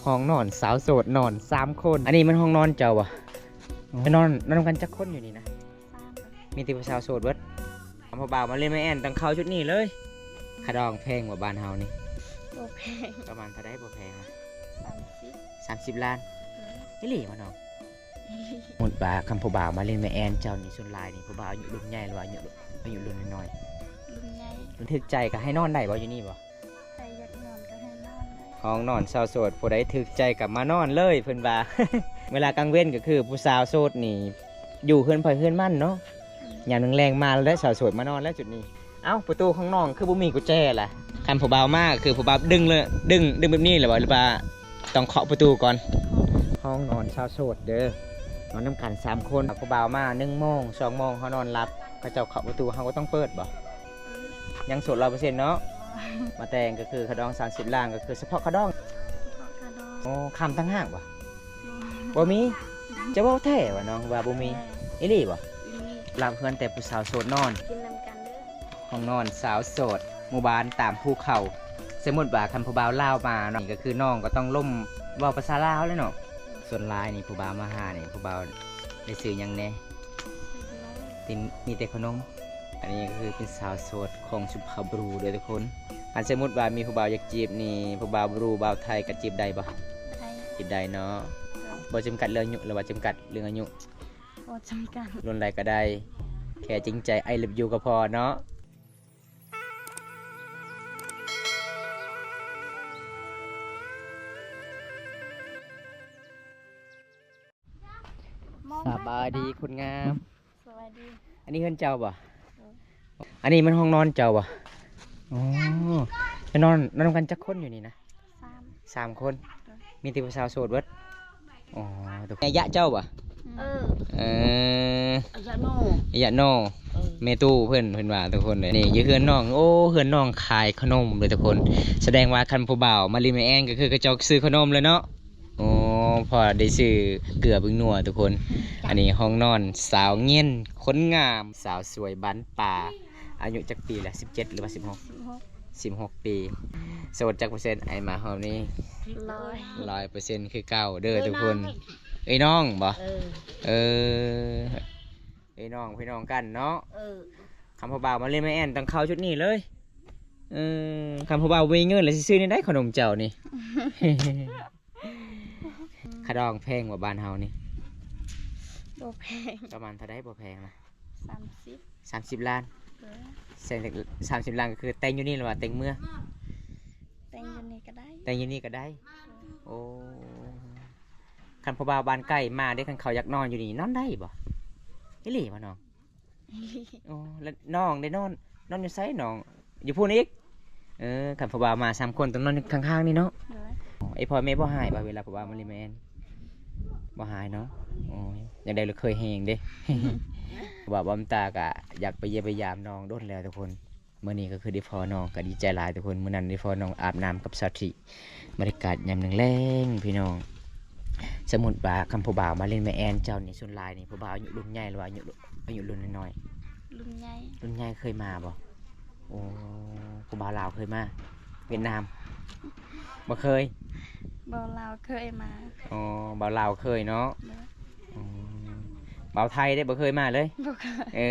ຫ້ອງນອນສາວໂສດນອນສາມຄົນ. ອັນນີ້ແມ່ນຫ້ອງນອນເຈົ້າບໍ່? ໄປນອນ ນອນນຳກັນຈັກຄົນຢູ່ນີ້ນະ? ມີແຕ່ຜູ້ສາວໂສດເບິດ. ຄັນຜູ້ບ່າວມາຫຼິ້ນມາແອ່ນຕ້ອງເຂົ້າຊຸດນີ້ເລີຍ. ຄ່າດອງແພງບໍ່ບ້ານເຮົານີ້? ບໍ່ແພງ. ປະມານເທົ່າໃດບໍ່ແພງນະ? ສາມສິບ ສາມສິບລ້ານ. ເອີ ອີ່ຫຼີບໍ່ນ້ອງ? ສົມມຸດວ່າຄັນຜູ້ບ່າວມາຫຼິ້ນມາແອ່ນເຈົ້ານີ້ ສ່ວນຫຼາຍນີ້ຜູ້ບ່າວອາຍຸລຸ້ນໃຫຍ່ ຫຼືວ່າອາຍຸ ອາຍຸລຸ້ນນ້ອຍ? ລຸ້ນໃຫຍ່. ລຸ້ນຖືກໃຈກໍໃຫ້ນອນໄດ້ບໍ່ ຢູ່ນີ້ບໍ່? ໃຜຢາກນອນກໍໃຫ້ນອນໄດ້. ຫ້ອງນອນສາວໂສດ ຜູ້ໃດຖືກໃຈກໍມານອນເລີຍເພິ່ນວ່າ. ເວລາກາງເວັນກໍຄືຜູ້ສາວໂສດນີ້ຢູ່ເຮືອນໃຜເຮືອນມັນເນາະ. ອືມ. ຍາມແລງໆມາແລ້ວ ສາວໂສດມານອນແລ້ວຈຸດນີ້. ເອົ້າ ປະຕູຂອງນ້ອງຄືບໍ່ມີກຸນແຈລະ? ຄັນຜູ້ບ່າວມາກໍຄືຜູ້ບ່າວດຶງເລີຍ ດຶງ ດຶງແບບນີ້ແຫຼະບໍ່ ຫຼືວ່າຕ້ອງເຄາະປະຕູກ່ອນ? ຫ້ອງນອນສາວໂສດເດີ ນອນນຳກັນສາມຄົນ. ຜູ້ບ່າວມາໜຶ່ງໂມງ ສອງໂມງ ເຮົານອນຫຼັບ ເຂົາເຈົ້າເຄາະປະຕູ ເຮົາກໍຕ້ອງເປີດບໍ່? ຍັງໂສດຮ້ອຍເປີເຊັນເນາະ. ມາແຕ່ງກໍຄືຄ່າດອງສາມສິບລ້ານ ກໍຄືສະເພາະຄ່າດອງ. ສະເພາະຄ່າດອງ. ໂອ້ ຄຳຕ່າງຫາກບໍ່? ບໍ່ ບໍ່ມີ. ຈະເວົ້າແທ້ວ່ານ້ອງວ່າບໍ່ມີ? ແທ້. ອີ່ຫຼີບໍ່? ອີ່ຫຼີ. ລັບເຮືອນແຕ່ຜູ້ສາວໂສດນອນ. ກິນນຳກັນເດີ. ຫ້ອງນອນສາວໂສດ ໝູ່ບ້ານຕາມພູເຂົາ. ສົມມຸດວ່າຄັນຜູ້ບ່າວລາວມາເນາະ ນີ້ກໍຄືນ້ອງກໍຕ້ອງລົມເວົ້າພາສາລາວແຫຼະເນາະ. ສ່ວນຫຼາຍນີ້ຜູ້ບ່າວມາຫານີ້ ຜູ້ບ່າວໄດ້ຊື່ຫຍັງແດ່? ມີແຕ່ຂະໜົມ. ອັນນີ້ກໍຄືເປັນສາວໂສດຂອງສຸພາບບຣູເດີທຸກຄົນ. ຄັນສົມມຸດວ່າມີຜູ້ບ່າວຢາກຈີບນີ້ ຜູ້ບ່າວບຣູ ບ່າວໄທກໍຈີບໄດ້ບໍ່? ໄດ້. ຈີບໄດ້ເນາະ. ບໍ່ຈຳກັດເລື່ອງອາຍຸ ຫຼືວ່າຈຳກັດເລື່ອງອາຍຸ? ບໍ່ຈຳກັດ. ລຸ້ນໃດກໍໄດ້ ແຄ່ຈິງໃຈ I love you ກໍພໍເນາະ. ສະບາຍດີຄົນງາມ. ສະບາຍດີ. ອັນນີ້ເຮືອນເຈົ້າບໍ່? ໂດຍ. ອັນນີ້ແມ່ນຫ້ອງນອນເຈົ້າບໍ່? ອໍ ໄປນອນ ນອນນຳກັນຈັກຄົນຢູ່ນີ້ນະ? ສາມ ສາມຄົນ. ໂດຍ. ມີແຕ່ຜູ້ສາວໂສດເບິດ? ອໍ ອາຍະເຈົ້າບໍ່? ເອີ ເອີ ອາຍະໂນ ອາຍະໂນ. ເອີ ແມ່ຕູ້ເພິ່ນ ເພິ່ນວ່າທຸກຄົນເອີຍ. ນີ້ຢູ່ເຮືອນນ້ອງ. ໂອ້ ເຮືອນນ້ອງຂາຍຂະໜົມເລີຍທຸກຄົນ. ສະແດງວ່າຄັນຜູ້ບ່າວມາຫຼິ້ນມາແອ່ນ ກໍຄືເຂົາເຈົ້າຊື້ຂະໜົມເລີຍເນາະ. ໂອ້ ພໍໄດ້ຊື້ເກືອເບິ່ງນົວທຸກຄົນ. ອັນນີ້ຫ້ອງນອນສາວເງັນຄົນງາມ ສາວສວຍບ້ານປ່າ. ອາຍຸຈັກປີລະ? ສິບເຈັດ ຫຼືວ່າ ສິບຫົກ? ສິບຫົກ ສິບຫົກປີ. ໂສດຈັກເປີເຊັນ? ອ້າຍມາຮອບນີ້ ຮ້ອຍ ຮ້ອຍເປີເຊັນຄືເກົ່າເດີທຸກຄົນ. ເອີຍນ້ອງບໍ? ເອີ ເອີຍນ້ອງ ພີ່ນ້ອງກັນເນາະ. ເອີ ຄັນຜູ້ບ່າວມາຫຼິ້ນມາແອ່ນຕ້ອງເຂົ້າຊຸດນີ້ເລີຍ. ເອີ ຄັນຜູ້ບ່າວບໍ່ມີເງິນລະຊິຊື້ແນວໃດຂະໜົມເຈົ້ານີ້? ຄ່າດອງແພງບໍ່ບ້ານເຮົານີ້? ບໍ່ແພງ. ປະມານເທົ່າໃດບໍ່ແພງນະ? ສາມສິບ ສາມສິບລ້ານ. ເອີ ສາມສິບລ້ານກໍຄືແຕ່ງຢູ່ນີ້ຫຼືວ່າແຕ່ງເມືອ? ແຕ່ງຢູ່ນີ້ກໍໄດ້. ແຕ່ງຢູ່ນີ້ກໍໄດ້. ໂອ້ ຄັນຜູ້ບ່າວບ້ານໃກ້ມາເດ້ ຄັນເຂົາຢາກນອນຢູ່ນີ້ນອນໄດ້ບໍ່? ອີ່ຫຼີບໍ່ນ້ອງ? ອໍ ແລ້ວນ້ອງໄດ້ນອນ ນອນຢູ່ໃສນ້ອງ? ຢູ່ພຸ້ນອີກ. ເອີ ຄັນຜູ້ບ່າວມາສາມຄົນຕ້ອງນອນຢູ່ຂ້າງໆນີ້ເນາະ. ໂດຍ. ເອີ ພໍ່ແມ່ບໍ່ຮ້າຍບໍ່ເວລາຜູ້ບ່າວມາຫຼິ້ນມາແອ່ນ? ບໍ່ຮ້າຍເນາະ. ໂອ້ຍ ຢາກໄດ້ລູກເຂີຍແຮງເດ້. ວ່າບອມຕາກະຢາກໄປຢ້ຽມໄປຢາມນ້ອງດົນແລ້ວທຸກຄົນ. ມື້ນີ້ກໍຄືໄດ້ພໍ້ນ້ອງກໍດີໃຈຫຼາຍທຸກຄົນ. ມື້ນັ້ນໄດ້ພໍ້ນ້ອງອາບນ້ຳກັບສາວທິ. ບັນຍາກາດຍາມແລງໆ ພີ່ນ້ອງ. ສົມມຸດວ່າຄັນຜູ້ບ່າວມາຫຼິ້ນມາແອ່ນເຈົ້ານີ້ ສ່ວນຫຼາຍນີ້ຜູ້ບ່າວອາຍຸລຸ້ນໃຫຍ່ ຫຼືວ່າອາຍຸ ອາຍຸລຸ້ນນ້ອຍ? ລຸ້ນໃຫຍ່. ລຸ້ນໃຫຍ່ເຄີຍມາບໍ່? ໂອ້ ຜູ້ບ່າວລາວເຄີຍມາ? ຫວຽດນາມ? ບໍ່ເຄີຍ. ບ່າວລາວເຄີຍມາ. ອໍ ບ່າວລາວເຄີຍເນາະ. ໂດຍ. ອືມ ບ່າວໄທເດ້ບໍ່ເຄີຍມາເລີຍ? ບໍ່ເຄີຍ. ເອີ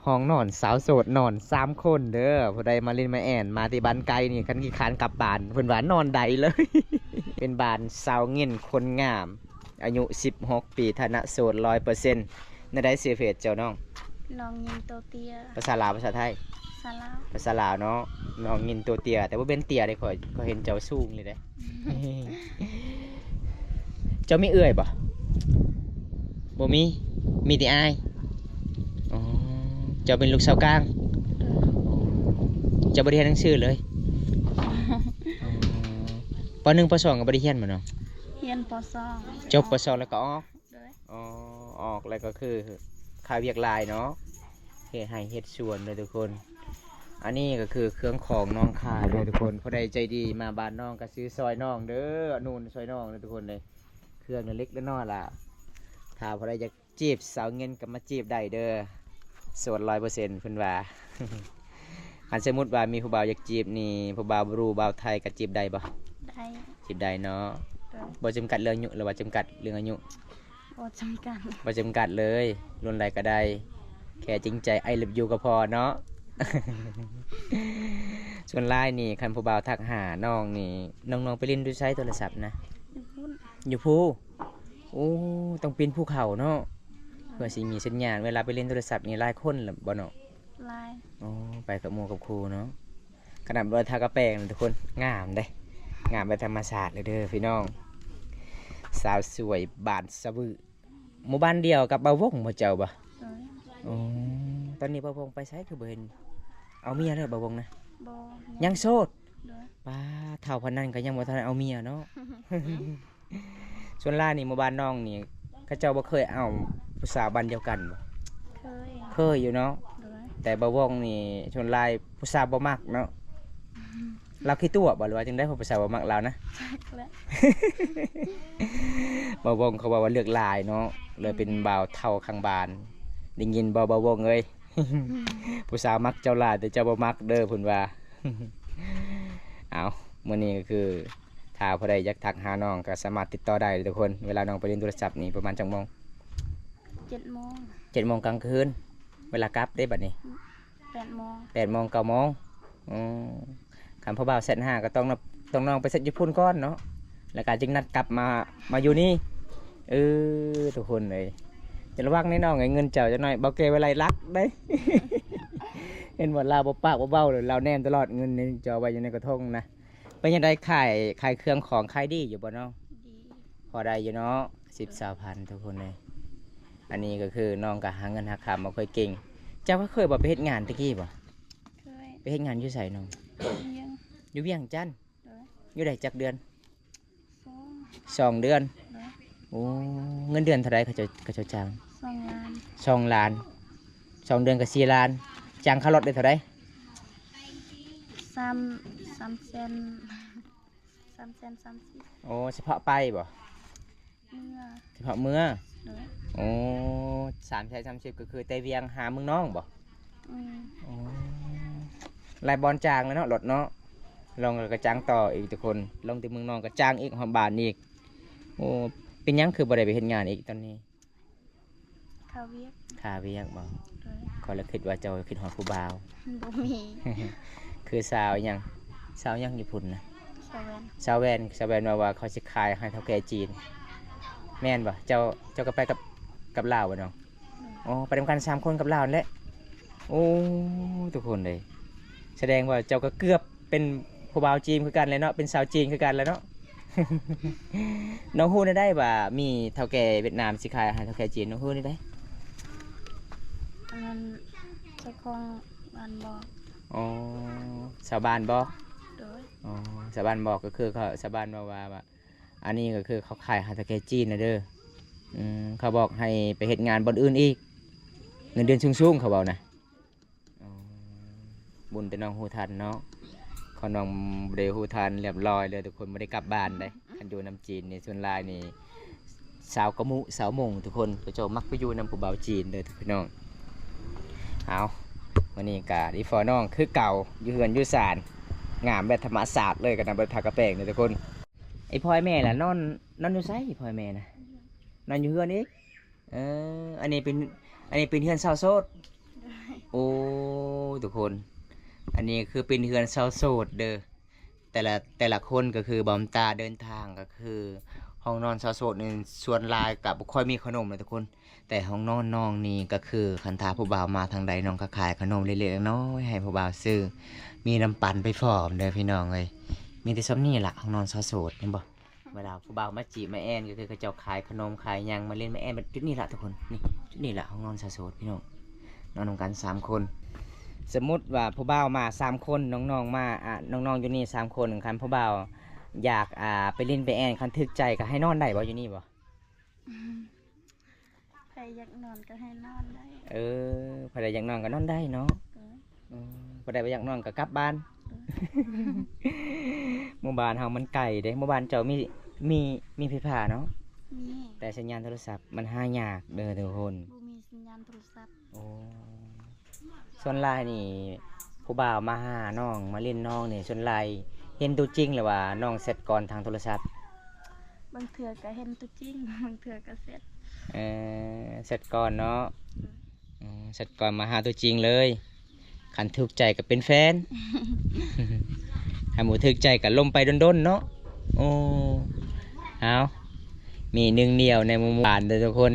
ຫ້ອງນອນສາວໂສດນອນສາມຄົນເດີ. ຜູ້ໃດມາຫຼິ້ນມາແອ່ນ ມາແຕ່ບ້ານໄກນີ້ ຄັນຂີ້ຄ້ານກັບບ້ານ ເພິ່ນວ່ານອນໄດ້ເລີຍ. ເປັນບ້ານສາວເງິນຄົນງາມ ອາຍຸສິບຫົກປີ ຖານະໂສດຮ້ອຍເປີເຊັນ. ແນວໃດຊື່ເຟສເຈົ້ານ້ອງ? ນ້ອງຍິງໂຕເຕ້ຍ. ພາສາລາວ ພາສາໄທ? ພາສາລາວ. ພາສາລາວເນາະ. ນ້ອງຍິງໂຕເຕ້ຍ ແຕ່ບໍ່ແມ່ນເຕ້ຍເດ້ ຂ້ອຍ ຂ້ອຍເຫັນເຈົ້າສູງຢູ່ເດ້. ເຈົ້າມີເອື້ອຍບໍ່? ບໍ່ມີ. ມີແຕ່ອ້າຍ. ອໍ ເຈົ້າເປັນລູກສາວກາງ. ເຈົ້າບໍ່ໄດ້ຮຽນໜັງສືເລີຍ? ປໍໜຶ່ງ ປໍສອງ ກໍບໍ່ໄດ້ຮຽນບໍ່ນ້ອງ? ຮຽນ ປໍສອງ. ຈົບ ປໍສອງ ແລ້ວກໍອອກ? ໂດຍ. ອໍ ອອກແລ້ວກໍຄືຄາວຽກຫຼາຍເນາະ. ເຮັດໄຮ່ເຮັດສວນເດີທຸກຄົນ. ອັນນີ້ກໍຄືເຄື່ອງຂອງນ້ອງຂາຍເດີທຸກຄົນ. ຜູ້ໃດໃຈດີມາບ້ານນ້ອງກໍຊື້ຊ່ອຍນ້ອງເດີ ອຸດໜູນຊ່ອຍນ້ອງເດີທຸກຄົນເດີ. ເຄື່ອງເລັກໆນ້ອຍໆລະ ຖ້າຜູ້ໃດຢາກຈີບສາວເງິນກໍມາຈີບໄດ້ເດີ ໂສດຮ້ອຍເປີເຊັນເພິ່ນວ່າ. ຄັນສົມມຸດວ່າມີຜູ້ບ່າວຢາກຈີບນີ້ ຜູ້ບ່າວບຣູ ບ່າວໄທກໍຈີບໄດ້ບໍ່? ໄດ້. ຈີບໄດ້ເນາະ. ໂດຍ. ບໍ່ຈຳກັດເລື່ອງອາຍຸ ຫຼືວ່າຈຳກັດເລື່ອງອາຍຸ? ບໍ່ຈຳກັດ. ບໍ່ຈຳກັດເລີຍ ລຸ້ນໃດກໍໄດ້ ແຄ່ຈິງໃຈ I love you ກໍພໍເນາະ. ສ່ວນຫຼາຍນີ້ ຄັນຜູ້ບ່າວທັກຫານ້ອງນີ້ ນ້ອງໆໄປຫຼິ້ນຢູ່ໃສໂທລະສັບນະ? ຢູ່ພຸ້ນ. ຢູ່ພູ? ໂອ້ ຕ້ອງປີນພູເຂົາເນາະ ເພື່ອຊິມີສັນຍານ. ເວລາໄປຫຼິ້ນໂທລະສັບນີ້ຫຼາຍຄົນລະບໍ່ນ້ອງ? ຫຼາຍ. ໂອ້ ໄປກັບໝູ່ກັບຄູ່ເນາະ. ຂະໜາດບໍ່ໄດ້ທາກະແປງນະທຸກຄົນ ງາມເດ້ ງາມແບບທຳມະຊາດເລີຍເດີພີ່ນ້ອງ. ສາວສວຍບ້ານສະວື ໝູ່ບ້ານດຽວກັບບ່າວວົງບໍ່ເຈົ້າບໍ່? ໂດຍ. ອໍ ຕອນນີ້ບ່າວວົງໄປໃສຄືບໍ່ເຫັນ? ເອົາເມຍແລ້ວບ່າວວົງນະ? ບໍ່. ຍັງໂສດ? ໂດຍ. ປ້າ ເຖົ້າປານນັ້ນກໍຍັງບໍ່ທັນໄດ້ເອົາເມຍເນາະ. ສ່ວນຫຼາຍນີ້ໝູ່ບ້ານນ້ອງນີ້ ເຂົາເຈົ້າບໍ່ເຄີຍເອົາຜູ້ສາວບ້ານດຽວກັນບໍ່? ເຄີຍ. ເຄີຍຢູ່ເນາະ. ໂດຍ. ແຕ່ບ່າວວົງນີ້ສ່ວນຫຼາຍຜູ້ສາວບໍ່ມັກເນາະ. ລາວຂີ້ຕົວະບໍ່ ຫຼືວ່າຈັ່ງໃດ ເພາະຜູ້ສາວບໍ່ມັກລາວນະ? ຈັກແຫຼະ. ບ່າວວົງເຂົາເວົ້າວ່າເລືອກຫຼາຍເນາະ ເລີຍເປັນ ອືມ ບ່າວເຖົ້າຂ້າງບ້ານ. ໄດ້ຍິນບໍ່ບ່າວວົງເອີຍ? ອືມ ຜູ້ສາວມັກເຈົ້າຫຼາຍ ແຕ່ເຈົ້າບໍ່ມັກເດີ ເພິ່ນວ່າ. ເອົາ ມື້ນີ້ກໍຄື ຖ້າຜູ້ໃດຢາກທັກຫານ້ອງກໍສາມາດຕິດຕໍ່ໄດ້ເດີທຸກຄົນ. ເວລານ້ອງໄປຫຼິ້ນໂທລະສັບນີ້ປະມານຈັກໂມງ? ເຈັດໂມງ. ເຈັດໂມງກາງຄືນ. ເວລາກັບເດ້ບັດນີ້? ແປດໂມງ. ແປດໂມງ ເກົ້າໂມງ. ອືມ ຄັນຜູ້ບ່າວແຊັດຫາກໍຕ້ອງ ຕ້ອງນ້ອງໄປແຊັດຢູ່ພຸ້ນກ່ອນເນາະ ແລ້ວກໍຈຶ່ງນັດກັບມາ ມາຢູ່ນີ້. ເອີ ທຸກຄົນເອີຍ ຈະລະວັງແດ່ນ້ອງເອີຍ ເງິນເຈົ້າຈັກໜ້ອຍ ບ່າວແກ່ໄວ້ໄລ່ລັກເດ້. ເຫັນບໍ່ ລາວບໍ່ປາກບໍ່ເວົ້າເລີຍ ລາວແນມຕະຫຼອດ ເງິນນີ້ຈະເອົາໄວ້ຢູ່ໃນກະທົງນະ. ເປັນຈັ່ງໃດ ຂາຍ ຂາຍເຄື່ອງຂອງຂາຍດີຢູ່ບໍ່ນ້ອງ? ດີ. ພໍໄດ້ຢູ່ເນາະ ສິບ ຊາວພັນ ທຸກຄົນເອີຍ. ອັນນີ້ກໍຄືນ້ອງກໍຫາເງິນຫາຄຳບໍ່ຄ່ອຍເກັ່ງ. ເຈົ້າກໍເຄີຍບໍ່ໄປເຮັດງານແຕ່ກີ້ບໍ່? ເຄີຍ. ໄປເຮັດງານຢູ່ໃສນ້ອງ? ຢູ່ວຽງ. ຢູ່ວຽງຈັນ? ໂດຍ. ຢູ່ໄດ້ຈັກເດືອນ? ສອງ ສອງເດືອນ. ໂດຍ. ໂອ້ ເງິນເດືອນເທົ່າໃດເຂົາເຈົ້າ ເຂົາເຈົ້າຈ້າງ? ສອງລ້ານ. ສອງລ້ານ ສອງເດືອນກໍສີ່ລ້ານ. ຈ້າງຄ່າລົດໄດ້ເທົ່າໃດ? ສາມ ສາມແສນ ສາມແສນສາມສິບ. ໂອ້ ສະເພາະໄປບໍ່? ເມືອ. ສະເພາະເມືອ? ໂດຍ. ໂອ້ ສາມແສນສາມສິບ ກໍຄືແຕ່ວຽງຫາເມືອງນອງບໍ່? ອືມ. ໂອ້ ຫຼາຍບ່ອນຈ້າງແລ້ວເນາະ ລົດເນາະ. ລົງແລ້ວກໍຈ້າງຕໍ່ອີກທຸກຄົນ ລົງແຕ່ເມືອງນອງກໍຈ້າງອີກ ຮອດບ້ານອີກ. ໂອ້ ເປັນຫຍັງຄືບໍ່ໄດ້ໄປເຮັດງານອີກຕອນນີ້? ຄາວຽກ. ຄາວຽກບໍ່? ໂດຍ. ຂ້ອຍລະຄິດວ່າເຈົ້າຄິດຮອດຜູ້ບ່າວ. ບໍ່ມີ. ຄືສາວຫຍັງ? ສາວຫຍັງຢູ່ພຸ້ນນະ? ສາວແວ່ນ. ສາວແວ່ນ ສາວແວ່ນວ່າ ວ່າເຂົາຊິຂາຍໃຫ້ເຖົ້າແກ່ຈີນ ແມ່ນບໍ່? ເຈົ້າ ເຈົ້າກໍໄປກັບ ກັບລາວບໍ່ນ້ອງ? ໂດຍ. ອໍ ໄປນຳກັນສາມຄົນກັບລາວຫັ້ນແຫຼະ. ໂອ້ ທຸກຄົນເອີຍ ສະແດງວ່າເຈົ້າກໍເກືອບ ເປັນຜູ້ບ່າວຈີນຄືກັນແຫຼະເນາະ ເປັນຊາວຈີນຄືກັນແຫຼະເນາະ. ນ້ອງຮູ້ແນວໃດວ່າມີເຖົ້າແກ່ຫວຽດນາມຊິຂາຍໃຫ້ເຖົ້າແກ່ຈີນ ນ້ອງຮູ້ແນວໃດ? ອັນນັ້ນເຈົ້າຂອງບ້ານບອກ. ອໍ ຊາວບ້ານບອກ? ໂດຍ. ອໍ ຊາວບ້ານບອກ ກໍຄືເຂົາ ຊາວບ້ານເວົ້າວ່າ ວ່າ ອັນນີ້ກໍຄືເຂົາຂາຍໃຫ້ເຖົ້າແກ່ຈີນນະເດີ. ອືມ ເຂົາບອກໃຫ້ໄປເຮັດງານບ່ອນອື່ນອີກ ເງິນເດືອນສູງໆ ເຂົາເວົ້ານະ. ອໍ ບຸນແຕ່ນ້ອງຮູ້ທັນເນາະ ຂອງນ້ອງບໍ່ໄດ້ຮູ້ທັນ ລຽບລ້ອຍເລີຍທຸກຄົນ ບໍ່ໄດ້ກັບບ້ານເດ້. ຄັນຢູ່ນຳຈີນນີ້ ສ່ວນຫຼາຍນີ້ ຊາວກະມຸ ຊາວມົ້ງ ທຸກຄົນ ເຂົາເຈົ້າມັກໄປຢູ່ນຳຜູ້ບ່າວຈີນເດີພີ່ນ້ອງ. ເອົາ ມື້ນີ້ກະໄດ້ພໍ້ນ້ອງຄືເກົ່າ ຢູ່ເຮືອນຢູ່ຊານ ງາມແບບທຳມະຊາດເລີຍ ຂະໜາດບໍ່ໄດ້ທາກະແປງເດີທຸກຄົນ. ອີ່ພໍ່ແມ່ລະ ນອນ ນອນຢູ່ໃສ ອີ່ພໍ່ແມ່ນະ? ນອນຢູ່ເຮືອນອີກ. ເອີ ອັນນີ້ເປັນ ອັນນີ້ເປັນເຮືອນຊາວໂສດ. ໂດຍ. ໂອ້ ທຸກຄົນ ອັນນີ້ຄືເປັນເຮືອນຊາວໂສດເດີ. ແຕ່ລະ ແຕ່ລະຄົນກໍຄື ບ່າວຕາເດີນທາງ ກໍຄືຫ້ອງນອນຊາວໂສດນີ້ ສ່ວນຫຼາຍກໍບໍ່ຄ່ອຍມີຂະໜົມນະທຸກຄົນ. ແຕ່ຫ້ອງນອນນ້ອງນີ້ກໍຄື ຄັນຖ້າຜູ້ບ່າວມາທາງໃດ ນ້ອງກໍຂາຍຂະໜົມເລັກໆນ້ອຍໆໃຫ້ຜູ້ບ່າວຊື້ ມີນ້ຳປັ່ນໄປພ້ອມເດີພີ່ນ້ອງເອີຍ. ມີແຕ່ຊ່ຳນີ້ລະ ຫ້ອງນອນຊາວໂສດ ເຫັນບໍ່? ເວລາຜູ້ບ່າວມາຈີບມາແອ່ນ ກໍຄືເຂົາເຈົ້າຂາຍຂະໜົມຂາຍຫຍັງມາຫຼິ້ນມາແອ່ນ ແບບຈຸດນີ້ລະທຸກຄົນ. ນີ້ ຈຸດນີ້ລະຫ້ອງນອນສາວໂສດພີ່ນ້ອງ ນອນນຳກັນສາມຄົນ. ສົມມຸດວ່າຜູ້ບ່າວມາສາມຄົນ ນ້ອງໆມາ ອາ ນ້ອງໆຢູ່ນີ້ສາມຄົນ ຄັນຜູ້ບ່າວຢາກ ອາ ໄປຫຼິ້ນໄປແອ່ນ ຄັນຖືກໃຈກໍໃຫ້ນອນໄດ້ບໍ່ ຢູ່ນີ້ບໍ່? ໃຜຢາກນອນກໍໃຫ້ນອນໄດ້. ເອີ ໃຜໃດຢາກນອນກໍນອນໄດ້ເນາະ. ເອີ ອືມ ຜູ້ໃດບໍ່ຢາກນອນກໍກັບບ້ານ. ເອີ ໝູ່ບ້ານເຮົາມັນໄກເດ້. ໝູ່ບ້ານເຈົ້າມີ ມີ ມີໄຟຟ້າເນາະ? ມີ ແຕ່ສັນຍານໂທລະສັບມັນຫາຍາກເດີທຸກຄົນ. ບໍ່ມີສັນຍານໂທລະສັບ. ໂອ້ ສ່ວນຫຼາຍນີ້ ຜູ້ບ່າວມາຫານ້ອງ ມາຫຼິ້ນນ້ອງນີ້ ສ່ວນຫຼາຍ ເຫັນຕົວຈິງ ຫຼືວ່ານ້ອງແຊັດກ່ອນທາງໂທລະສັບ? ບາງເທື່ອກໍເຫັນຕົວຈິງ ບາງເທື່ອກໍແຊັດ. ເອີ ແຊັດກ່ອນເນາະ. ອືມ ອືມ ແຊັດກ່ອນມາຫາຕົວຈິງເລີຍ. ຄັນຖືກໃຈກໍເປັນແຟນ ຄັນບໍ່ຖືກໃຈກໍລົມໄປດົນໆເນາະ. ໂອ້ ເອົາ ມີໜຶ່ງດຽວໃນໝູ່ບ້ານເດີທຸກຄົນ,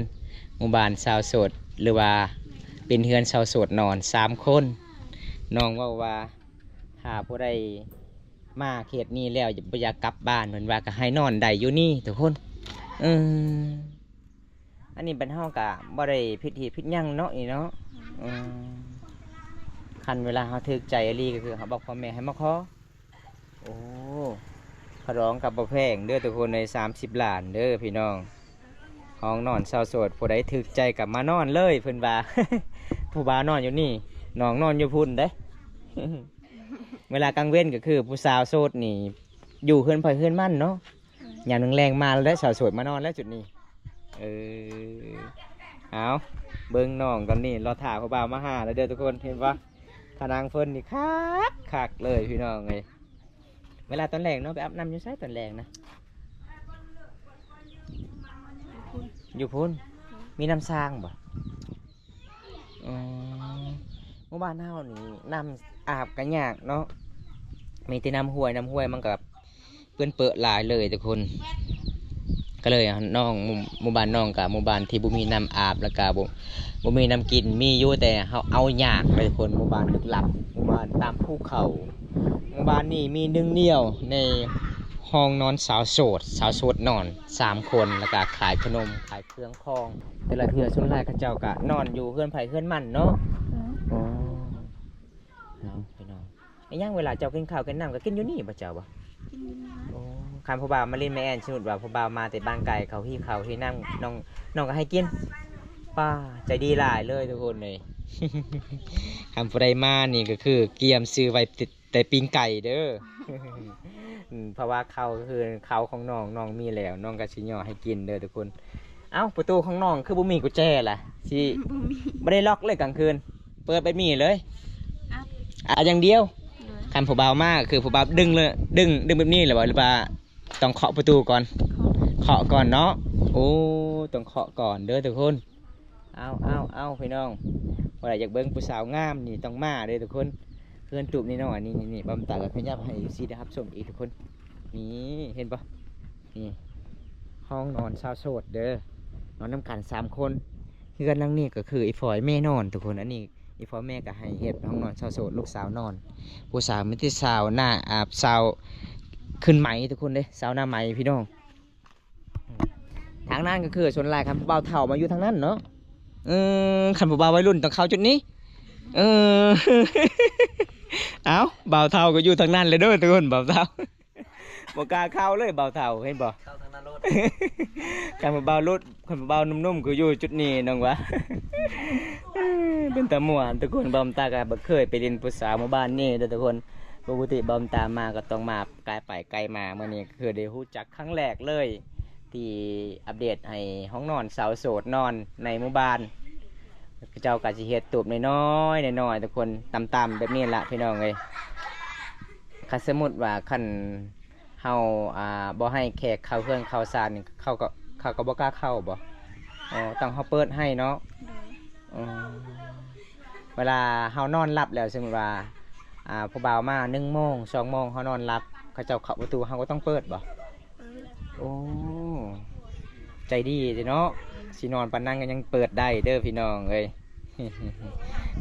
ໝູ່ບ້ານຊາວໂສດ ຫຼືວ່າເປັນເຮືອນຊາວໂສດນອນສາມຄົນ. ນ້ອງເວົ້າວ່າ ຖ້າຜູ້ໃດມາເຂດນີ້ແລ້ວບໍ່ຢາກກັບບ້ານ ເພິ່ນວ່າກໍໃຫ້ນອນໄດ້ຢູ່ນີ້ທຸກຄົນ. ເອີ ອັນນີ້ບັດເຮົາກະບໍ່ໄດ້ຜິດຮີດຜິດຫຍັງເນາະ ນີ້ເນາະ. ອືມ ຄັນເວລາເຮົາຖືກໃຈອີ່ຫຼີ ກໍຄືເຮົາບອກພໍ່ແມ່ໃຫ້ມາຂໍ. ໂອ້ ຄ່າດອງກໍບໍ່ແພງເດີທຸກຄົນເອີຍ ສາມສິບລ້ານເດີພີ່ນ້ອງ. ຫ້ອງນອນຊາວໂສດ ຜູ້ໃດຖືກໃຈກໍມານອນເລີຍ ເພິ່ນວ່າ. ຜູ້ບ່າວນອນຢູ່ນີ້ ນ້ອງນອນຢູ່ພຸ້ນເດ້. ເວລາກາງເວັນກໍຄືຜູ້ສາວໂສດນີ້ຢູ່ເຮືອນໃຜເຮືອນມັນເນາະ. ຍາມແລງໆມາແລ້ວ ສາວໂສດມານອນແລ້ວຈຸດນີ້. ເອີ ເອົາ ເບິ່ງນ້ອງຕອນນີ້ ລໍຖ້າຜູ້ບ່າວມາຫາແລ້ວເດີທຸກຄົນ ເຫັນບໍ່? ຂະນັງເພິ່ນນີ້ຄັກໆເລີຍພີ່ນ້ອງເອີຍ. ເວລາຕອນແລງເນາະ ໄປອາບນ້ຳຢູ່ໃສຕອນແລງນະ? ຢູ່ພຸ້ນ ຢູ່ພຸ້ນ. ມີນ້ຳສ້າງບໍ່? ອືມ ໝູ່ບ້ານເຮົານີ້ນ້ຳອາບກໍຍາກເນາະ ມີແຕ່ນ້ຳຫ້ວຍ ນ້ຳຫ້ວຍມັນກໍເປື້ອນເປິຫຼາຍເລີຍທຸກຄົນ. ກໍເລີຍນ້ອງ ໝູ່ ໝູ່ບ້ານນ້ອງກໍໝູ່ບ້ານທີ່ບໍ່ມີນ້ຳອາບ ແລ້ວກໍບໍ່ ບໍ່ມີນ້ຳກິນ ມີຢູ່ແຕ່ເຮົາເອົາຍາກເລີຍທຸກຄົນ. ໝູ່ບ້ານລຶກລັບ ໝູ່ບ້ານຕາມພູເຂົາ. ໝູ່ບ້ານນີ້ມີໜຶ່ງດຽວໃນຫ້ອງນອນສາວໂສດ ສາວໂສດນອນສາມຄົນ ແລ້ວກໍຂາຍຂະໜົມ ຂາຍ ເຄື່ອງຂອງ. ແຕ່ລະເທື່ອສ່ວນຫຼາຍເຂົາເຈົ້າກະນອນຢູ່ເຮືອນໃຜເຮືອນມັນເນາະ. ໂອ້ ເອົາພີ່ນ້ອງ ອີຫຍັງເວລາເຈົ້າກິນເຂົ້າກິນນ້ຳກໍກິນຢູ່ນີ້ບໍ່ເຈົ້າບໍ່? ກິນຢູ່ນີ້. ໂອ້ ຄັນຜູ້ບ່າວມາຫຼິ້ນແມ່ແອນ ສົມມຸດວ່າຜູ້ບ່າວມາແຕ່ບ້ານໄກ ເຂົາຫິວເຂົ້າຫິວນ້ຳ ນ້ອງ ນ້ອງກໍໃຫ້ກິນ. ປ້າ ໃຈດີຫຼາຍເລີຍທຸກຄົນເອີຍ. ຄັນຜູ້ໃດມານີ້ກໍຄືກຽມຊື້ໄວ້ຕິດ ແຕ່ປີ້ງໄກ່ເດີ. ອືມ ເພາະວ່າເຂົ້າກໍຄືເຂົ້າຂອງນ້ອງ ນ້ອງມີແລ້ວ ນ້ອງກໍຊິຍໍໃຫ້ກິນເດີທຸກຄົນ. ເອົ້າ ປະຕູຂອງນ້ອງຄືບໍ່ມີກຸນແຈລະ? ຊິ ບໍ່ມີ ບໍ່ໄດ້ລັອກເລີຍກາງຄືນ ເປີດແບບນີ້ເລີຍ? ອັດ ອັດຢ່າງດຽວ. ໂດຍ ຄັນຜູ້ບ່າວມາກໍຄືຜູ້ບ່າວດຶງເລີຍ ດຶງ ດຶງແບບນີ້ເລີຍບໍ່ ຫຼືວ່າຕ້ອງເຄາະປະຕູກ່ອນ? ເຄາະ ເຄາະກ່ອນເນາະ. ໂອ້ ຕ້ອງເຄາະກ່ອນເດີທຸກຄົນ. ເອົາ ເອົາ ເອົາ ພີ່ນ້ອງ ຜູ້ໃດຢາກເບິ່ງຜູ້ສາວງາມນີ້ຕ້ອງມາເດີທຸກຄົນ. ເຮືອນຕູບນ້ອຍໆນີ້ ນີ້ ບ່າວຕາກໍຂະຫຍັບໃຫ້ເອັຟຊີໄດ້ຮັບຊົມອີກທຸກຄົນ. ນີ້ ເຫັນບໍ່? ນີ້ ຫ້ອງນອນຊາວໂສດເດີ ນອນນຳກັນສາມຄົນ. ເຮືອນຫຼັງນີ້ກໍຄືອີ່ພໍ່ອີ່ແມ່ນອນທຸກຄົນ. ອັນນີ້ອີ່ພໍ່ແມ່ກໍໃຫ້ເຮັດຫ້ອງນອນຊາວໂສດ ລູກສາວນອນ. ຜູ້ສາວມີແຕ່ສາວໜ້າ ອາ ສາວຂຶ້ນໃໝ່ທຸກຄົນເດ້ ສາວໜ້າໃໝ່ພີ່ນ້ອງ. ທາງນັ້ນກໍຄືສ່ວນຫຼາຍຄັນຜູ້ບ່າວເຖົ້າມາຢູ່ທາງນັ້ນເນາະ. ເອີ ຄັນຜູ້ບ່າວໄວລຸ້ນຕ້ອງເຂົ້າຈຸດນີ້. ເອີ ເອົ້າ ບ່າວເຖົ້າກໍຢູ່ທາງນັ້ນແຫຼະເດີທຸກຄົນ. ບ່າວເຖົ້າບໍ່ກ້າເຂົ້າເລີຍ ບ່າວເຖົ້າ ເຫັນບໍ່? ເຂົ້າທາງນັ້ນໂລດ. ຄັນຜູ້ບ່າວລຸ້ນ ຄັນຜູ້ບ່າວໜຸ່ມໆຄືຢູ່ຈຸດນີ້ນ້ອງວ່າ. ເປັນຕາມ່ວນທຸກຄົນ. ບ່າວຕາກໍບໍ່ເຄີຍໄປຫຼິ້ນຜູ້ສາວໝູ່ບ້ານນີ້ເດີທຸກຄົນ. ປົກກະຕິບ່າວຕາມາກໍຕ້ອງມາ ກາຍໄປກາຍມາ. ມື້ນີ້ກໍຄືໄດ້ຮູ້ຈັກຄັ້ງແລກເລີຍ ທີ່ອັບເດດໃຫ້ຫ້ອງນອນສາວໂສດນອນໃນໝູ່ບ້ານ. ເຂົາເຈົ້າກໍຊິເຮັດຕູບນ້ອຍໆ ນ້ອຍໆ ທຸກຄົນ ຕ່ຳໆ ແບບນີ້ລະພີ່ນ້ອງເອີຍ. ຄັນສົມມຸດວ່າຄັນເຮົາ ອ່າ ບໍ່ໃຫ້ແຂກເຂົ້າເຮືອນເຂົ້າຊານນີ້ ເຂົາກໍ ເຂົາກໍບໍ່ກ້າເຂົ້າບໍ່? ອໍ ຕ້ອງເຮົາເປີດໃຫ້ເນາະ. ໂດຍ. ອືມ ເວລາເຮົານອນຫຼັບແລ້ວ ສົມມຸດວ່າ ອ່າ ຜູ້ບ່າວມາໜຶ່ງໂມງ ສອງໂມງ ເຮົານອນຫຼັບ ເຂົາເຈົ້າເຄາະປະຕູ ເຮົາກໍຕ້ອງເປີດບໍ່? ເປີດ. ໂອ້ ໃຈດີເດເນາະ. ຊິນອນປານນັ້ນກໍຍັງເປີດໄດ້ເດີພີ່ນ້ອງເອີຍ.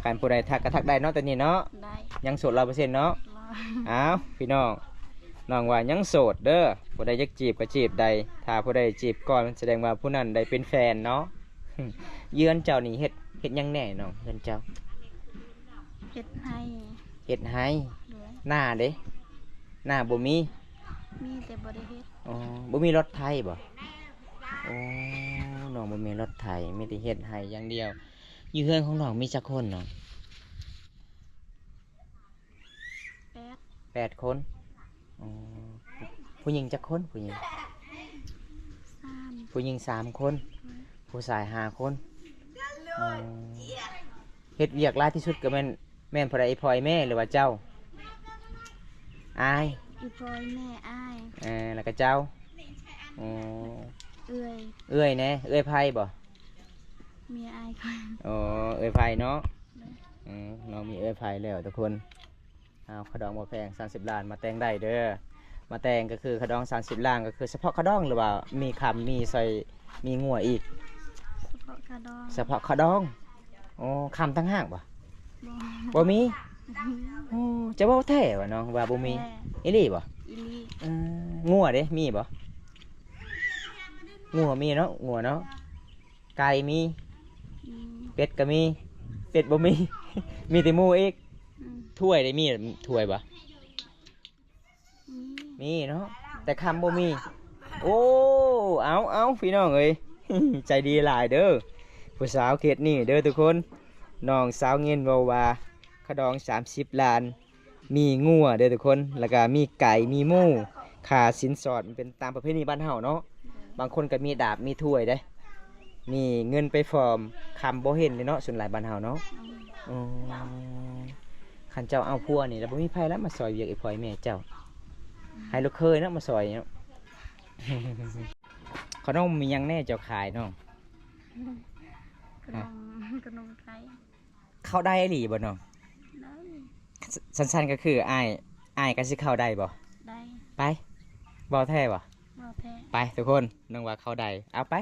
ຄັນຜູ້ໃດທັກກໍທັກໄດ້ເນາະ ຕອນນີ້ເນາະ. ໄດ້. ຍັງໂສດຮ້ອຍເປີເຊັນເນາະ. ຮ້ອຍ. ອ້າວ ພີ່ນ້ອງ ນ້ອງວ່າຍັງໂສດເດີ ຜູ້ໃດຢາກຈີບກໍຈີບໄດ້. ຖ້າຜູ້ໃດຈີບກ່ອນ ສະແດງວ່າຜູ້ນັ້ນໄດ້ເປັນແຟນເນາະ. ເຮືອນເຈົ້ານີ້ເຮັດ ເຮັດຫຍັງແດ່ນ້ອງ ເຮືອນເຈົ້າ? ເຮັດໄຮ່. ເຮັດໄຮ່. ໂດຍ. ນາເດ? ນາບໍ່ມີ? ມີແຕ່ບໍ່ໄດ້ເຮັດ. ອໍ ບໍ່ມີລົດໄຖບໍ່? ໂອ້ ນ້ອງບໍ່ມີລົດໄຖ ມີແຕ່ເຮັດໄຮ່ຢ່າງດຽວ. ຢູ່ເຮືອນຂອງນ້ອງມີຈັກຄົນນ້ອງ? ແປດ. ແປດຄົນ. ອໍ ຜູ້ຍິງຈັກຄົນ? ຜູ້ຍິງ ສາມ. ຜູ້ຍິງສາມຄົນ. ໂດຍ. ຜູ້ຊາຍຫ້າຄົນ. ອໍ ເຮັດວຽກຫຼາຍທີ່ສຸດກໍແມ່ນ ແມ່ນຜູ້ໃດ? ອີ່ພໍ່ ອີ່ແມ່ ຫຼືວ່າເຈົ້າ? ອ້າຍ. ອີ່ພໍ່ ແມ່ ອ້າຍ ເອີ ແລ້ວກໍເຈົ້າ? ອໍ ເອື້ອຍ ເອື້ອຍແດ່ ເອື້ອຍໃຜບໍ? ເມຍອ້າຍຂ້ອຍ ອໍ ເອື້ອຍໃຜເນາະ. ອືມ ນ້ອງມີເອື້ອຍໃຜແລ້ວທຸກຄົນ. ເອົາ ຂະດອງບໍ່ແພງ ສາມສິບລ້ານ ມາແຕ່ງໄດ້ເດີ. ມາແຕ່ງກໍຄືຂະດອງສາມສິບລ້ານ ກໍຄືສະເພາະຂະດອງ ຫຼືວ່າມີຄຳ ມີສ້ອຍ ມີງົວອີກ? ສະເພາະຂະດອງ ສະເພາະຂະດອງ. ໂອ້ ຄຳຕ່າງຫາກບໍ່? ບໍ່ ບໍ່ມີ. ໂອ້ ຈະເວົ້າແທ້ຫວານ້ອງ ວ່າບໍ່ມີ? ແທ້ ອີ່ຫຼີບໍ່? ອີ່ຫຼີ. ເອີ ງົວເດ ມີບໍ່? ງົວມີເນາະ ງົວເນາະ. ໄກ່ມີ ອືມ ເປັດກໍມີ. ເປັດບໍ່ມີ ມີແຕ່ໝູອີກ. ອືມ ຖ້ວຍໄດ້ ມີຖ້ວຍບໍ່? ມີ ມີເນາະ ແຕ່ຄຳບໍ່ມີ. ໂອ້ ເອົາ ເອົາ ພີ່ນ້ອງເອີຍ ໃຈດີຫຼາຍເດີ ຜູ້ສາວເຂດນີ້ເດີທຸກຄົນ. ນ້ອງສາວເງິນເວົ້າວ່າ ຂະດອງສາມສິບລ້ານ ມີງົວເດີທຸກຄົນ ແລ້ວກະມີໄກ່ ມີໝູ. ຄ່າສິນສອດມັນເປັນຕາມປະເພນີບ້ານເຮົາເນາະ. ບາງຄົນກໍມີດາບ ມີຖ້ວຍເດ້ ມີເງິນໄປຟ້ອມຄຳບໍ່ເຫັນເດ້ເນາະ ສ່ວນຫຼາຍບ້ານເຮົາເນາະ. ອືມ ອືມ ຄັນເຈົ້າເອົາຜົວນີ້ ແລ້ວບໍ່ມີໃຜລະມາຊ່ອຍວຽກອີ່ພໍ່ອີ່ແມ່ເຈົ້າ ໃຫ້ລູກເຂີຍເນາະມາຊ່ອຍເນາະ. ຂະໜົມມີຫຍັງແດ່ເຈົ້າຂາຍນ້ອງ? ຂະໜົມ ຂະໜົມໄທ. ເຂົ້າໄດ້ອີ່ຫຼີບໍ່ນ້ອງ? ໄດ້. ສ- ສັ້ນໆ ກໍຄືອ້າຍ ອ້າຍກໍຊິເຂົ້າໄດ້ບໍ່? ໄດ້. ໄປ ເວົ້າແທ້ບໍ່? ເວົ້າແທ້. ໄປທຸກຄົນ ນ້ອງວ່າເຂົ້າໄດ້. ເອົາໄປ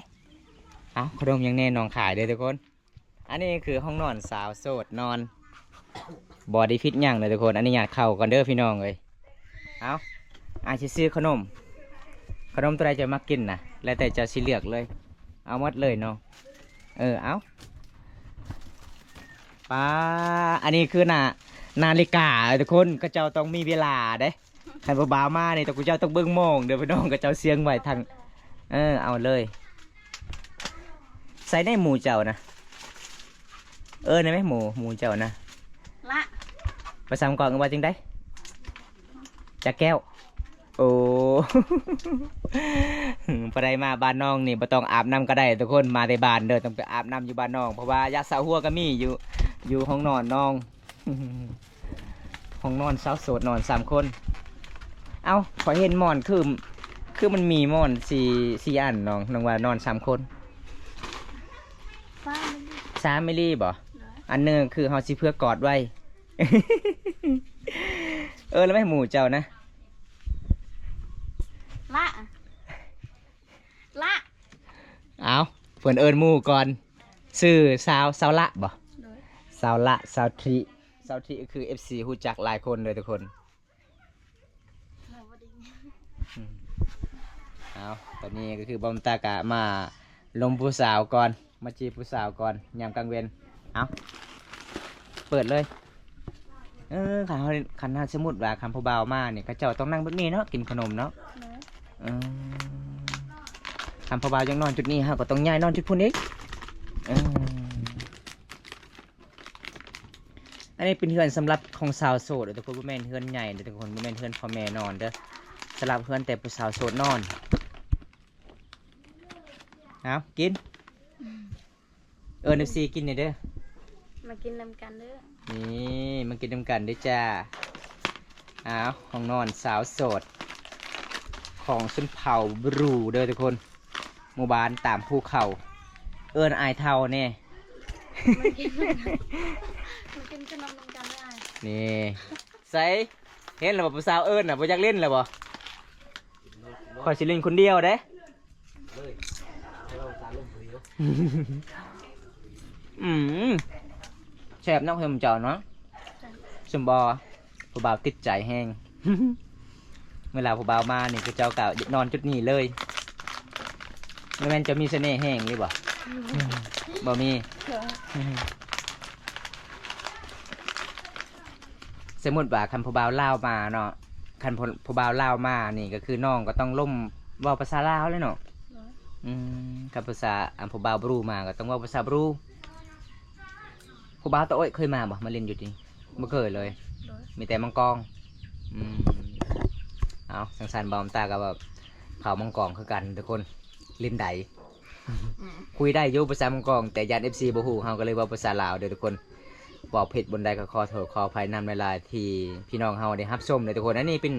ເອົາ ຂະໜົມຫຍັງແດ່ນ້ອງຂາຍເດີທຸກຄົນ. ອັນນີ້ຄືຫ້ອງນອນສາວໂສດນອນ ບໍ່ໄດ້ຜິດຫຍັງເດີທຸກຄົນ. ອະນຸຍາດເຂົ້າກ່ອນເດີພີ່ນ້ອງເອີຍ. ເອົາ ອ້າຍຊິຊື້ຂະໜົມ ຂະໜົມຕົວໃດເຈົ້າມັກກິນນະ ແລ້ວແຕ່ເຈົ້າຊິເລືອກເລີຍ ເອົາໝົດເລີຍເນາະ. ເອີ ເອົາ ປ້າ ອັນນີ້ຄືນາ ນາລິກາທຸກຄົນ ເຂົາເຈົ້າຕ້ອງມີເວລາເດ້. ຄັນຜູ້ບ່າວມານີ້ ເຂົາເຈົ້າຕ້ອງເບິ່ງໂມງເດີພີ່ນ້ອງ ເຂົາເຈົ້າສຽງໄວ້ທາງ ເອີ ເອົາເລີຍ. ໃສ່ໃນໝູເຈົ້ານະ ເອີ້ນໄດ້ໄໝ ໝູ ໝູເຈົ້ານະ? ລະ ພາສາເມືອງກອງເອີ້ນວ່າຈັ່ງໃດ? ຈັກແກ້ວ. ໂອ້ ບໍ່ໄດ້ມາບ້ານນ້ອງນີ້ ບໍ່ຕ້ອງອາບນ້ຳກໍໄດ້ທຸກຄົນ ມາແຕ່ບ້ານເດີ ຕ້ອງໄປອາບນ້ຳຢູ່ບ້ານນ້ອງ ເພາະວ່າຢາສະຫົວກໍມີຢູ່ ຢູ່ຫ້ອງນອນນ້ອງ. ຫ້ອງນອນສາວໂສດນອນສາມຄົນ. ເອົ້າ ຂ້ອຍເຫັນໝອນຄື ຄືມັນມີໝອນສີ່ ສີ່ອັນນ້ອງ ນ້ອງວ່ານອນສາມຄົນ. ສາມອີ່ຫຼີບໍ່? ໂດຍ. ອັນໜຶ່ງຄືເຮົາຊິເຜືອກອດໄວ້. ເອີ ແລ້ວແມ່ໝູເຈົ້ານະ? ລະ ລະ ເອົ້າ ເພິ່ນເອີ້ນໝູ່ກ່ອນ ຊື່ສາວ ສາວລະບໍ່? ໂດຍ. ສາວລະ ສາວທິ ສາວທິກໍຄືເອັຟຊີຮູ້ຈັກຫຼາຍຄົນເດີທຸກຄົນ. ອືມ ເອົາ ຕອນນີ້ກໍຄືບອມຕາກະມາລົມຜູ້ສາວກ່ອນ ມາຈີບຜູ້ສາວກ່ອນຍາມກາງເວັນ. ເອົາ ເປີດເລີຍ. ເອີ ຄັນເຮົາ ຄັນຖ້າສົມມຸດວ່າຄັນຜູ້ບ່າວມານີ້ ເຂົາເຈົ້າຕ້ອງນັ່ງແບບນີ້ເນາະ ກິນຂະໜົມເນາະ. ໂດຍ. ເອີ ຄັນຜູ້ບ່າວຢາກນອນຈຸດນີ້ ເຮົາກໍຕ້ອງຍ້າຍນອນຈຸດພຸ້ນອີກ. ເອີ ອັນນີ້ເປັນເຮືອນສຳລັບຂອງສາວໂສດເດີທຸກຄົນ ບໍ່ແມ່ນເຮືອນໃຫຍ່ເດີທຸກຄົນ ບໍ່ແມ່ນເຮືອນພໍ່ແມ່ນອນເດີ ສຳລັບເຮືອນແຕ່ຜູ້ສາວໂສດນອນ. ເອົາ ກິນ ເອີ້ນເອັຟຊີກິນແດ່ເດີ ມາກິນນຳກັນເດີ. ນີ້ ມາກິນນຳກັນເດີຈ້າ. ເອົາ ຫ້ອງນອນສາວໂສດຂອງຊົນເຜົ່າບຣູເດີທຸກຄົນ ໝູ່ບ້ານຕາມພູເຂົາ. ເອີ້ນອ້າຍເຖົ້າແດ່ ມາກິນ ມາກິນຂະໜົມນຳກັນເດີອ້າຍ. ນີ້ ໃສ ເຫັນແລ້ວບໍ່ ຜູ້ສາວເອີ້ນນະ ບໍ່ຢາກຫຼິ້ນແລ້ວບໍ່? ຂ້ອຍຊິຫຼິ້ນຄົນດຽວເດ້. ອືມ ແຊບເນາະ ເຮືອນເຈົ້າເນາະ. ແຊບ. ສົມບໍ່ ຜູ້ບ່າວຕິດໃຈແຮງ ເວລາຜູ້ບ່າວມານີ້ ເຂົາເຈົ້າກໍຢາກນອນຈຸດນີ້ເລີຍ. ບໍ່ແມ່ນເຈົ້າມີສະເໜ່ແຮງຫຼືບໍ່? ອືມ ບໍ່ມີ. ໂດຍ. ສົມມຸດວ່າຄັນຜູ້ບ່າວລາວມາເນາະ ຄັນຜູ້ ຜູ້ບ່າວລາວມານີ້ ກໍຄືນ້ອງກໍຕ້ອງລົມເວົ້າພາສາລາວແຫຼະເນາະ. ໂດຍ. ອືມ ຄັນພາສາ ອັນຜູ້ບ່າວບຣູມາ ກໍຕ້ອງເວົ້າພາສາບຣູ. ຜູ້ບ່າວຕາໂອ້ຍເຄີຍມາບໍ່ ມາຫຼິ້ນຢູ່ທີ່ນີ້? ບໍ່ເຄີຍເລີຍ. ໂດຍ. ມີແຕ່ມັງກອງ. ອືມ ເອົາ ຈັ່ງຊັ້ນ ບ່າວອຳຕາກໍແບບເຜົ່າມັງກອງຄືກັນທຸກຄົນ ຫຼິ້ນໃດ. ອືມ ຄຸຍໄດ້ຢູ່ພາສາມັງກອງ ແຕ່ຢ້ານເອັຟຊີບໍ່ຮູ້ ເຮົາກໍເລີຍເວົ້າພາສາລາວເດີທຸກຄົນ. ເວົ້າຜິດບ່ອນໃດກໍຂໍໂທດຂໍອະໄພນຳຫຼາຍໆ ທີ່ພີ່ນ້ອງເຮົາໄດ້ຮັບຊົມເດີທຸກຄົນ. ອັນນີ້ເປັນ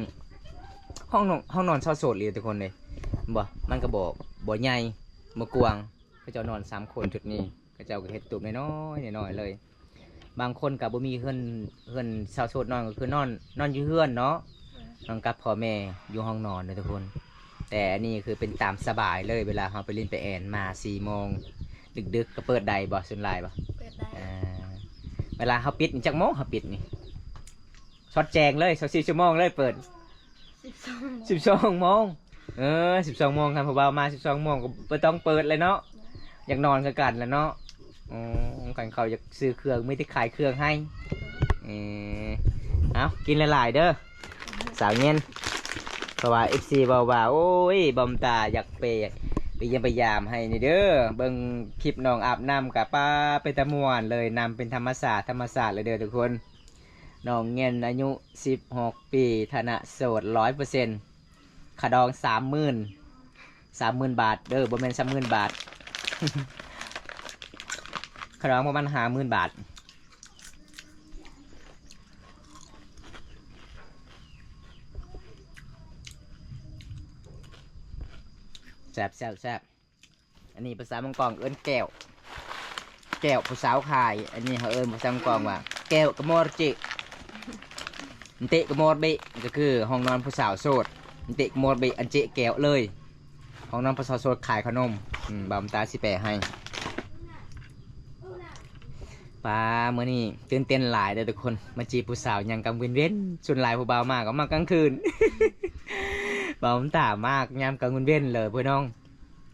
ຫ້ອງນອນ ຫ້ອງນອນຊາວໂສດອີ່ຫຼີທຸກຄົນເດ້ ເຫັນບໍ່? ມັນກໍບໍ່ ບໍ່ໃຫຍ່ ບໍ່ກວ້າງ ເຂົາເຈົ້ານອນສາມຄົນຊຸດນີ້ ເຂົາເຈົ້າກໍເຮັດຕູບນ້ອຍໆ ນ້ອຍໆເລີຍ. ບາງຄົນກໍບໍ່ມີເຮືອນ ເຮືອນຊາວໂສດນອນ ກໍຄືນອນ ນອນຢູ່ເຮືອນເນາະ ນອນກັບພໍ່ແມ່ຢູ່ຫ້ອງນອນເດີທຸກຄົນ. ແຕ່ອັນນີ້ຄືເປັນຕາມສະບາຍເລີຍ ເວລາເຮົາໄປຫຼິ້ນໄປແອ່ນມາສີ່ໂມງ ດຶກໆ ກໍເປີດໄດ້ບໍ່? ສ່ວນຫຼາຍບໍ່? ເປີດໄດ້. ອ່າ ເວລາເຮົາປິດນີ້ ຈັກໂມງເຮົາປິດນີ້? ຊອດແຈ້ງເລີຍ ຊາວສີ່ຊົ່ວໂມງເລີຍເປີດ? ສິບສອງໂມງ ສິບສອງໂມງ. ເອີ ສິບສອງໂມງ ຄັນຜູ້ບ່າວມາສິບສອງໂມງກໍບໍ່ຕ້ອງເປີດແລ້ວເນາະ ຢາກນອນຄືກັນແຫຼະເນາະ. ອໍ ຄັນເຂົາຢາກຊື້ເຄື່ອງ ມີແຕ່ຂາຍເຄື່ອງໃຫ້. ເອີ ເອົາ ກິນຫຼາຍໆເດີ ສາວເຢັນ ເພາະວ່າເອັຟຊີເວົ້າວ່າ ໂອ້ຍ ບອມຕາຢາກໄປ ໄປຢ້ຽມໄປຢາມໃຫ້ນີ້ເດີ ເບິ່ງຄລິບນ້ອງອາບນ້ຳກະ ປ້າ ເປັນຕາມ່ວນເລີຍ ນ້ຳເປັນທຳມະຊາດ ທຳມະຊາດເລີຍເດີທຸກຄົນ. ນ້ອງເງິນອາຍຸສິບຫົກປີ ຖານະໂສດຮ້ອຍເປີເຊັນ ຄ່າດອງສາມໝື່ນ ສາມໝື່ນບາດເດີ ບໍ່ແມ່ນສາມໝື່ນບາດ ຄ່າດອງປະມານຫ້າໝື່ນບາດ. ແຊບໆໆ. ອັນນີ້ພາສາເມືອງກອງເອີ້ນແກ້ວ ແກ້ວຜູ້ສາວຂາຍ. ອັນນີ້ເຮົາເອີ້ນພາສາເມືອງກອງວ່າ ແກ້ວກະມໍເຈ ເຕະກະມໍເບະ ກໍຄືຫ້ອງນອນຜູ້ສາວໂສດ ເຕະກະມໍເບະ ອັນເຈແກ້ວເລີຍ ຫ້ອງນອນຜູ້ສາວໂສດຂາຍຂະໜົມ. ອືມ ບ່າວຕາຊິແປໃຫ້. ປ້າ ມື້ນີ້ຕື່ນເຕັ້ນຫຼາຍເດີທຸກຄົນ ມາຈີບຜູ້ສາວຍາມກາງເວັນໆ ສ່ວນຫຼາຍຜູ້ບ່າວມາກໍມາກາງຄືນ ບ່າວຕາມາຍາມກາງເວັນໆເລີຍພີ່ນ້ອງ.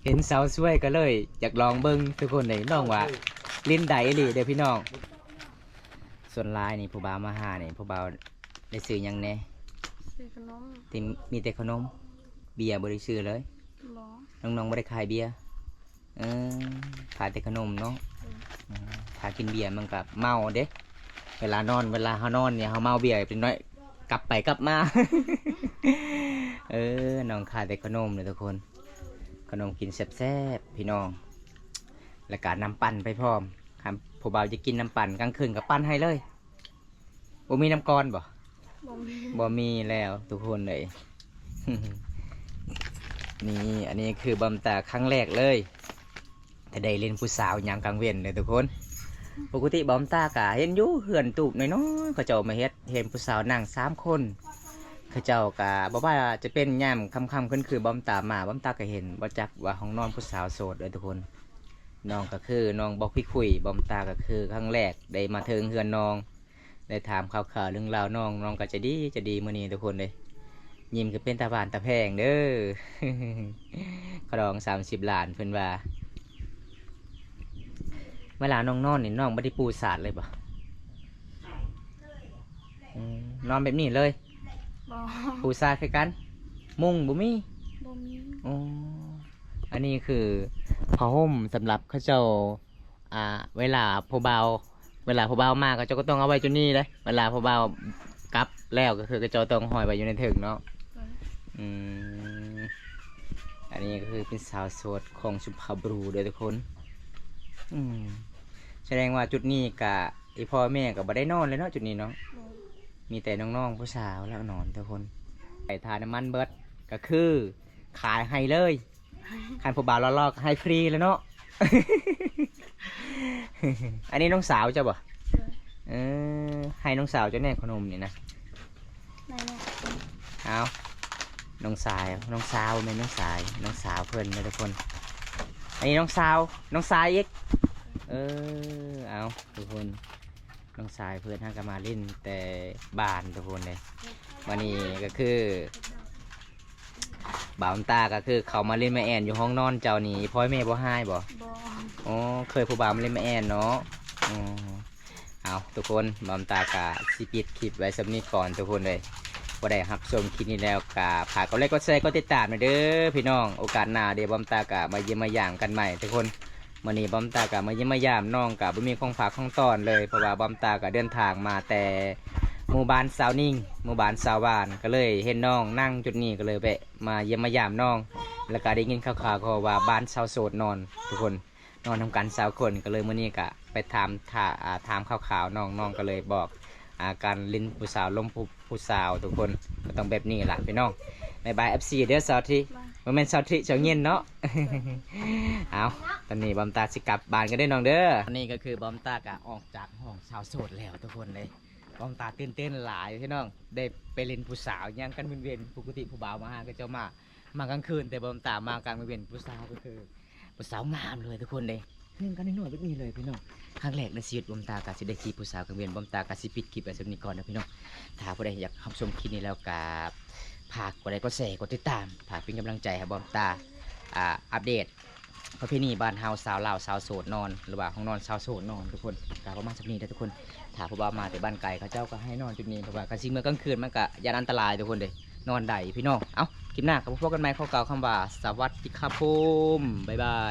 ເຫັນສາວສວຍກໍເລີຍຢາກລອງເບິ່ງທຸກຄົນເດ້ ນ້ອງວ່າຫຼິ້ນໄດ້ອີ່ຫຼີເດ້ພີ່ນ້ອງ. ສ່ວນຫຼາຍນີ້ຜູ້ບ່າວມາຫານີ້ ຜູ້ບ່າວໄດ້ຊື້ຫຍັງແດ່? ຊື້ຂະໜົມ. ທີ່ມີແຕ່ຂະໜົມ ເບຍບໍ່ໄດ້ຊື້ເລີຍ? ບໍ່. ນ້ອງໆບໍ່ໄດ້ຂາຍເບຍ? ເອີ ຂາຍແຕ່ຂະໜົມເນາະ. ອືມ ຖ້າກິນເບຍມັນກໍເມົາເດ້ ເວລານອນ ເວລາເຮົານອນນີ້ ເຮົາເມົາເບຍເປັນໜ້ອຍ ກັບໄປກັບມາ. ເອີ ນ້ອງຂາຍແຕ່ຂະໜົມເດີທຸກຄົນ ຂະໜົມກິນແຊບໆ ພີ່ນ້ອງ ແລ້ວກະນ້ຳປັ່ນໄປພ້ອມ. ຄັນຜູ້ບ່າວຢາກກິນນ້ຳປັ່ນກາງຄືນກໍປັ່ນໃຫ້ເລີຍ. ບໍ່ມີນ້ຳກ່ອນບໍ່? ບໍ່ມີ ບໍ່ມີແລ້ວທຸກຄົນເອີຍ. ນີ້ ອັນນີ້ຄືບອມຕາຄັ້ງແລກເລີຍ ທີ່ໄດ້ຫຼິ້ນຜູ້ສາວຍາມກາງເວັນເດີທຸກຄົນ. ປົກກະຕິບອມຕາກະເຫັນຢູ່ເຮືອນຕູບນ້ອຍໆ ເຂົາເຈົ້າມາເຮັດ ເຫັນຜູ້ສາວນັ່ງສາມຄົນ ເຂົາເຈົ້າກະບໍ່ວ່າຈະເປັນຍາມຄ່ຳໆຄືນຄື ບອມຕາມາ ບອມຕາກະເຫັນ ບໍ່ຈັກວ່າຫ້ອງນອນຜູ້ສາວໂສດເດີທຸກຄົນ. ນ້ອງກະຄືນ້ອງບໍ່ຄຸຍຄຸຍ ບອມຕາກະຄືຄັ້ງແລກໄດ້ມາເຖິງເຮືອນນ້ອງ ໄດ້ຖາມຂ່າວຄາວເລື່ອງລາວນ້ອງ ນ້ອງກໍໃຈດີ ໃຈດີມື້ນີ້ທຸກຄົນເດ້ ຍິ້ມຄືເປັນຕາຫວານຕາແພງເດີ. ຂະດອງສາມສິບລ້ານເພິ່ນວ່າ. ເວລານ້ອງນອນນີ້ ນ້ອງບໍ່ໄດ້ປູສາດເລີຍບໍ່? ອືມ ນອນແບບນີ້ເລີຍ? ບໍ່ ປູສາດຄືກັນ? ມຸ້ງບໍ່ມີ? ບໍ່ມີ. ອໍ ອັນນີ້ຄືຜ້າຫົ່ມສຳລັບເຂົາເຈົ້າ ອ່າ ເວລາຜູ້ບ່າວ ເວລາຜູ້ບ່າວມາ ເຂົາເຈົ້າກໍຕ້ອງເອົາໄວ້ຈຸດນີ້ເດ້ ເວລາຜູ້ບ່າວກັບແລ້ວ ກໍຄືເຂົາເຈົ້າຕ້ອງຫ້ອຍໄວ້ຢູ່ໃນເທິງເນາະ. ອືມ ອັນນີ້ກໍຄືເປັນສາວໂສດຂອງສຸພາບຣູເດີທຸກຄົນ. ອືມ ສະແດງວ່າຈຸດນີ້ກະ ອີ່ພໍ່ແມ່ກໍບໍ່ໄດ້ນອນເລີຍເນາະ ຈຸດນີ້ເນາະ. ມີແຕ່ນ້ອງໆຜູ້ສາວລະນອນທຸກຄົນ. ໄປທານ້ຳມັນເບິດ ກໍຄືຂາຍໃຫ້ເລີຍ. ຄັນຜູ້ບ່າວຫຼໍ່ໆກໍໃຫ້ຟຣີແລ້ວເນາະ. ອັນນີ້ນ້ອງສາວເຈົ້າບໍ່? ເອີ ໃຫ້ນ້ອງສາວເຈົ້າແດ່ຂະໜົມນີ້ນະ. ເອົາ ນ້ອງສາຍ ນ້ອງສາວ ແມ່ນນ້ອງສາຍ ນ້ອງສາວເພິ່ນເດີທຸກຄົນ. ອັນນີ້ນ້ອງສາວ ນ້ອງສາຍອີກ. ເອີ ເອົາທຸກຄົນ ນ້ອງຊາຍເພິ່ນຫາກໍມາຫຼິ້ນແຕ່ບ້ານທຸກຄົນເດ້. ບາດນີ້ກໍຄື ບ່າວຕາກໍຄືເຂົ້າມາຫຼິ້ນມາແອ່ນຢູ່ຫ້ອງນອນເຈົ້ານີ້ ພໍ່ແມ່ບໍ່ຮ້າຍບໍ່? ບໍ່. ໂອ້ ເຄີຍຜູ້ບ່າວມາຫຼິ້ນມາແອ່ນເນາະ. ອໍ ເອົາທຸກຄົນ ບ່າວຕາກໍຊິປິດຄລິບໄວ້ສ່ຳນີ້ກ່ອນທຸກຄົນເອີຍ. ຜູ້ໃດຮັບຊົມຄລິບນີ້ແລ້ວກໍຝາກກົດໄລກ໌ ກົດແຊ ກົດຕິດຕາມແດ່ເດີພີ່ນ້ອງ. ໂອກາດໜ້າດຽວບ່າວຕາກໍມາຢ້ຽມມາຢາມກັນໃໝ່ທຸກຄົນ. ມື້ນີ້ບ່າວຕາກໍມາຢ້ຽມມາຢາມ ນ້ອງກໍບໍ່ມີຂອງຝາກຂອງຕ້ອນເລີຍ ເພາະວ່າບ່າວຕາກໍເດີນທາງມາແຕ່ໝູ່ບ້ານຊາວນິງ ໝູ່ບ້ານຊາວຫວານ ກໍເລີຍເຫັນນ້ອງນັ່ງຈຸດນີ້ ກໍເລີຍແວະມາຢ້ຽມມາຢາມນ້ອງ. ແລ້ວກໍໄດ້ຍິນຂ່າວໆ ເຂົາວ່າບ້ານຊາວໂສດນອນທຸກຄົນ ນອນນຳກັນຊາວຄົນ ກໍເລີຍມື້ນີ້ກໍໄປຖາມ ຖາ ອ່າ ຖາມຂ່າວໆນ້ອງ ນ້ອງກໍເລີຍບອກ ອ່າ ການຫຼິ້ນຜູ້ສາວ ລົມຜູ້ ຜູ້ສາວທຸກຄົນ ກໍຕ້ອງແບບນີ້ລະພີ່ນ້ອງ. ບາຍບາຍ ເອັຟຊີ ເດີ ສາວທິ ບໍ່ແມ່ນສາວທິ ສາວເຢັນເນາະ. ເອົາ ຕອນນີ້ບອມຕາຊິກັບບ້ານກັນເດີນ້ອງເດີ. ຕອນນີ້ກໍຄືບອມຕາກໍອອກຈາກຫ້ອງສາວໂສດແລ້ວທຸກຄົນເລີຍ. ບອມຕາຕື່ນເຕັ້ນຫຼາຍພີ່ນ້ອງ ໄດ້ໄປຫຼິ້ນຜູ້ສາວຫຍັງກັນເວັນໆ. ປົກກະຕິຜູ້ບ່າວມາຫາກໍເຈົ້າມາ ມາກາງຄືນ ແຕ່ບອມຕາມາກາງເວັນ. ຜູ້ສາວກໍຄື ຜູ້ສາວງາມເລີຍທຸກຄົນເດ້ ເຮືອນກໍນ້ອຍໆແບບນີ້ເລີຍພີ່ນ້ອງ. ຄັ້ງແລກໃນຊີວິດບອມຕາກໍຊິໄດ້ຈີບຜູ້ສາວກາງເວັນ. ບອມຕາກໍຊິປິດຄລິບໄວ້ສ່ຳນີ້ກ່ອນເດີພີ່ນ້ອງ. ຖ້າຜູ້ໃດຢາກຮັບຊົມຄລິບນີ້ແລ້ວກໍຝາກກົດໄລກ໌ ກົດແຊ ກົດຕິດຕາມ ເພື່ອເປັນກຳລັງໃຈໃຫ້ບອມຕາ ອ່າ ອັບເດດປະເພນີບ້ານເຮົາ ສາວລາວສາວໂສດນອນ ຫຼືວ່າຫ້ອງນອນສາວໂສດນອນທຸກຄົນ. ກໍປະມານສ່ຳນີ້ເດີທຸກຄົນ. ຖ້າຜູ້ບ່າວມາແຕ່ບ້ານໄກ ເຂົາເຈົ້າກໍໃຫ້ນອນຈຸດນີ້ ເພາະວ່າຄັນຊິເມືອກາງຄືນມັນກໍຢ້ານອັນຕະລາຍທຸກຄົນເດ້ ນອນໄດ້ພີ່ນ້ອງ. ເອົ້າ ຄລິບໜ້າກໍພົບກັນໃໝ່. ຂໍກ່າວຄຳວ່າ ສະຫວັດດີຄັບຜົມ ບາຍບາຍ.